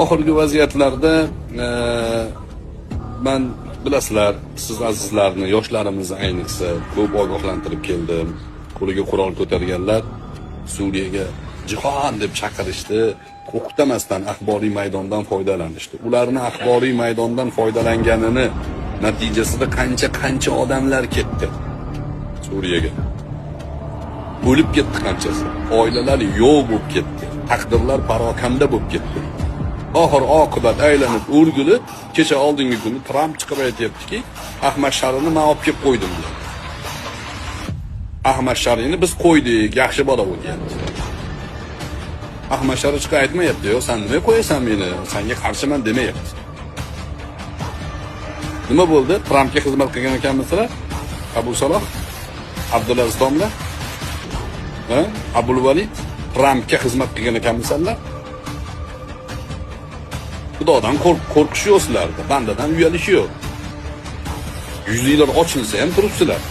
Oxirgi vaziyatlarda man, bilasizlar, siz azizlarni, yoshlarimizni ayniqsa ko'p ogohlantirib keldim. Qo'liga qurol ko'targanlar Suriyaga jihod deb chaqirishdi, to'xtamasdan axboriy maydondan foydalanishdi. Ularni axboriy maydondan foydalanganini natijasida qancha qancha odamlar ketdi Suriyaga. O'lib ketdi qanchasi. Oilalar yo'q bo'lib ketdi. Taqdirlar parokanda bo'lib ketdi. Oxir oqibat aylanib o'rgilib, kecha oldingi kuni Tramp chiqib aytyaptiki, Ahmad Sharini men olib kelib qo'ydim, deyapti. Ahmad Sharini biz qo'ydik, yaxshi bola u, deyapti. Ahmad Shari chiqib aytmayapti, "Yo'q, sen nima qo'yasan meni, senga qarshiman" demayapti. Nima bo'ldi? Trampga xizmat qilgan ekanmisizlar? Abu Saloh, Abdulaziz domla, ha? Abul Valid, Trampga xizmat qilgan ekanmisanlar? Xudodan qo'rqish yo'q sizlarda, bandadan uyalish yo'q. Yuzinglar ochilsa ham turibsizlar.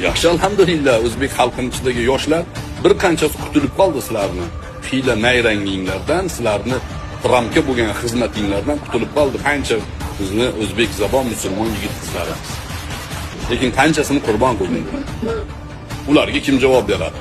Yaxshi, alhamdulillah, o'zbek xalqining ichidagi yoshlar bir qanchasi qutulib qoldi sizlarni hiyla nayranginglardan, sizlarni Trampga bo'lgan xizmatinglardan qutulib qoldi qancha bizni o'zbek zabon musulmon yigit qizlarimiz. Lekin qanchasini qurbon qildinglar? Ularga kim javob beradi?